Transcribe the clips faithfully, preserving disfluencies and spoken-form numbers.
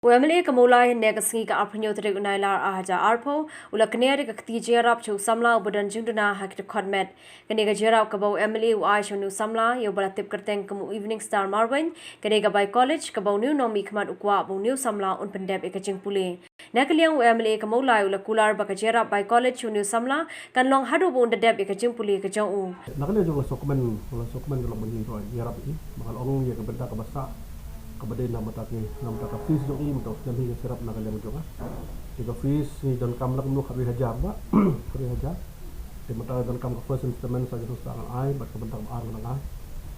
U MLA ka Mawlai hynne ka sngi ka arphew hynñiew tarik u Nailar ar hajar arphew u la kner ïa ka kti jingïarap sha u samla uba don jingduna ha ki dkhot met. Kane ka jingïarap kaba u MLA u ai sha une u samla ïa uba la tip kyrteng kum u Evening Star Marwein, ka dei ka bai college kaba une u nongmihkhmat u kwah ba une u samla un pyndep ïa ka jingpule. Na ka liang u MLA ka Mawlai u la kular ba ka jingïarap bai college sha une u samla kan long haduh ba un da dep ïa ka jingpule ka jong u. Na ka liang jong nga sngewkmen, nga sngewkmen ka long ba ngi ruh ïarap ïa i, ba nga la ong ïa ka bynta kaba sah kaba dei na ka bynta ki, na ka bynta ka fees jong i, mynta u snem hi ka jingïarap na ka liang jong nga. Te ka fees ngi donkam la kumno, khatwei hajar ba, khatwei hajar. Te mynta donkam ka first installment sa hajar sawphew ngan ai, bad ka bynta kaba ar ngan ai.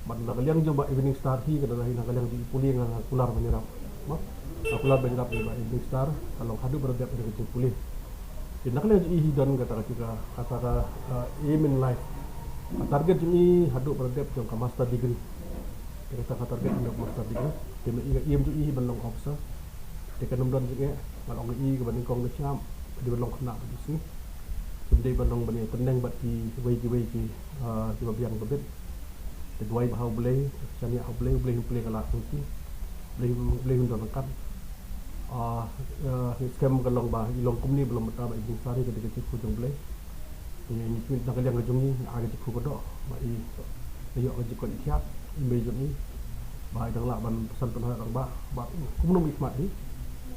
Bad na ka liang jong ba Evening Star hi, ka dei na ka liang jong i pule nga, nga kular ban ïarap. Mo? Nga kular ban ïarap ïa ba Evening Star, ka long haduh ba da dep ïa ka jingpule. Te na ka liang jong i hi don kata ka jingka, kata ka, uh, aim in life. Ka target jong i haduh ba da dep jong ka master degree. Te kata ka target jong ka master degree. Te ma i ka aim jong i hi ban long officer. Te kan ym don jingeh, nga la ong ïa i kaba nyngkong da shyiap, dei ban long khynnah bad u sngi. Ym dei ban long ban ïa tyneng bad kiwei kiwei ki, ah, kiba biang ba bit. Te duwai bha ha U Blei, shaniah ha U Blei, U Blei hin plie ka lad jong ki. U Blei, U Blei hin don ryngkat. Ah, ah, ngi skhem ka long ba i long kumne ba long mynta ba i Evening Star hi, ka dei ka jingkyrkhu jong U Blei. Te ngi khmih na ka liang ka jong ngi, ngi ai ka jingkyrkhu ka doh ba i, i ïoh ka jingkoit jingkhiah, i mei jong i, ba i dang lah ban pynsan pynhoi rangbah, ba kumno mihkhmat hi.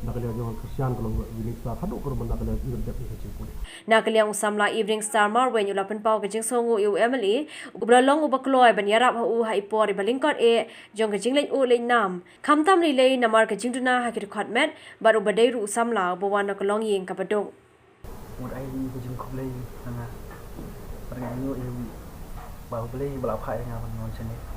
Na ka liang jong ka Khristan ka long Evening Star, haduh ka ruh ban na ka liang i dep ïa ka jingpule. Na ka liang u samla Evening Star Marwein u la pynpaw ka jingsngewnguh ïa u MLA uba la long uba kloi ban ïarap ha u ha i por iba lyngkot eh jong ka jingleit uh leit nam. Khamtam lei lei namar ka jingduna ha ki dkhot met bad uba dei ruh u samla uba wan na ka longïing kaba duk. Ngut ai ïa ka jingkhublei na nga. Bad nga ïoh ïa u ba U Blei ba la phah ïa nga ban wan shane.